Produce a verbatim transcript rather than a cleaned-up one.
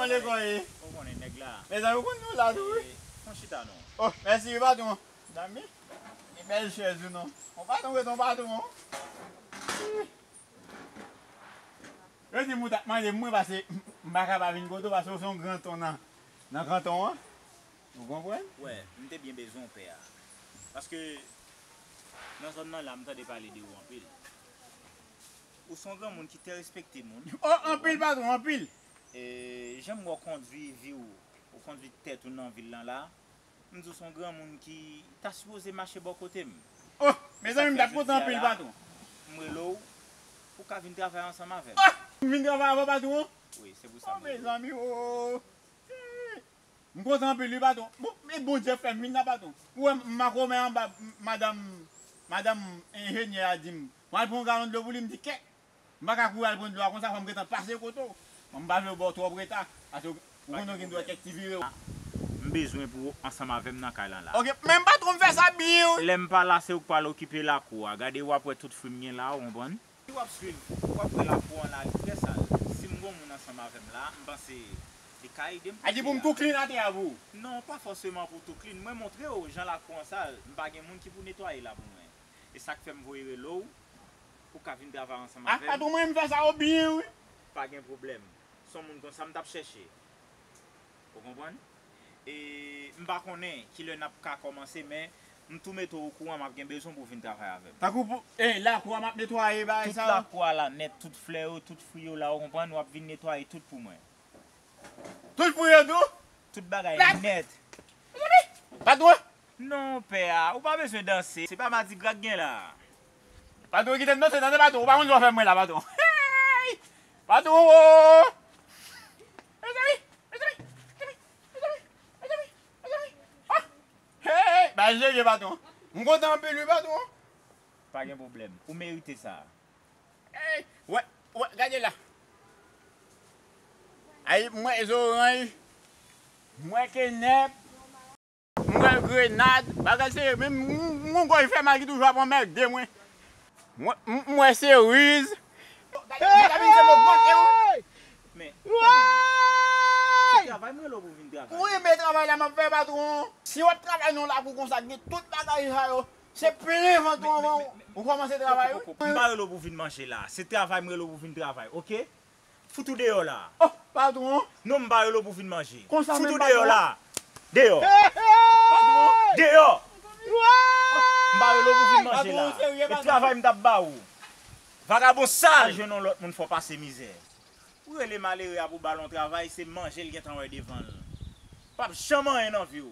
Mande kò ye. Ou konnen nèg la. Mezanmi, ou konn nou la tou, wi. Eh, fon chita non. Oh, mèsi, wi, patwon. Zanmi, e bèl chèz ou non. Yon patwon ret yon patwon. Yo di m ou t ap mande m mwen, paske m pa ka pa vin kote w, paske w se yon gran ton nan, nan kanton an. Ou konprann? Wè, m te byen bezwen w, pè a. Paske nan zòn nan la, m tande pale de ou anpil. Ou se yon granmoun ki trè respekte moun. Oh, anpil, patwon, anpil. E jan m wè w kondui vi w, ou kondui tèt ou nan vil lan la, m di w se yon granmoun ki ta sipoze mache bò kote m. Oh, mezanmi, m t ap kontan anpil, patwon. M rele w pou w ka vin travay ansanm avè m. Oh, m vin travay avè w, patwon? Wi, se pou sa m rele w. Oh, mezanmi, oh. M kontan anpil wi, patwon. Bon, e Bondye fè m vin la, patwon. Ou wè m makomè anba, m- madanm, madanm enjenyè a di m, "Mwen al pran yon galon dlo pou li," m di, "Kèt, m pa ka kouri al pran dlo a konsa, fò m gentan pase kote w. Bon, m pa vle w ba w twòp reta, paske ou konnen w gen dwa kèk ti vire w." M bezwen pou w ansanm avè m nan kay lan la. Ok, men patwon, m fè sa byen wi. Lè m pa la, se ou k pral okipe lakou a. Gade, w ap wè tout fwi m gen la, ou konprann? Si w ap swiv, w ap wè lakou an la, li trè sal. Si m gon moun ansanm avè m la, m panse li ka ede m. A di pou m tou klin atè a pou ou? Non, pa fòseman pou tou klin. Mwen montre w jan lakou an sal, m pa gen moun ki pou netwaye la pou mwen. E sa k fè m voye rele w, pou w ka vin travay ansanm avè m. Ah, patwon, mwen, m fè sa yo byen, wi. Pa gen pwoblèm. Se yon moun konsa m t ap chèche. Ou konprann? E m pa konnen kilè n ap ka kòmanse, men m tou mete w okouran, m ap gen bezwen pou w vin travay avè m. Tankou pou, e, lakou a m ap netwaye bagay sa yo. Tout lakou a la nèt, tout flè yo, tout fwi yo la, ou konprann, w ap vin netwaye tout pou mwen. Tout fwi yo tou? Tout bagay nèt. Mezanmi! Patwon? Non, pè a, ou pa bezwen danse. Se pa madigra k gen la. Patwon, kite m danse, tande patwon, ou pa konn sa w fè mwen la, patwon. Hey! Patwon, oh! Mezanmi, mezanmi, mezanmi, mezanmi, mezanmi, mezanmi. Ah! Hey, hey, bagay serye, patwon. M kontan anpil wi, patwon. Pa gen pwoblèm. Ou merite sa. Ey, wè, wè, gade la. Ay, m wè zoranj, m wè kenèp, m wè grenad, bagay serye, menm m, m, m gon gòj fè mal ki toujou ap anmède mwen. M wè, m, m wè seriz. Gade, vitamin C m ogmante, wi. Men, se travay mwen lè w pou vin travay. Ou renmen travay la m ap fè, patwon. Si w ap travay nan lakou konsa, gen tout bagay sa yo. Se plen vant ou anvan ou kòmanse travay, wi. M pa rele w pou vin manje la. Se travay m rele w pou vin travay, oke? Fout ou deyò la. Oh, patwon. Non, m pa rele w pou vin manje. Konsa menm, patwon. Fout ou deyò la. Deyò. Patwon. Deyò. M pa rele w pou vin manje la. Patwon, serye, patwon. E travay m t ap ba ou. Vagabon sal. Al jwenn yon lòt moun fè w pase mizè. Ou rele malere a pou ba l yon travay, se manje l gentan wè devan l. P ap janm anyen nan vi w.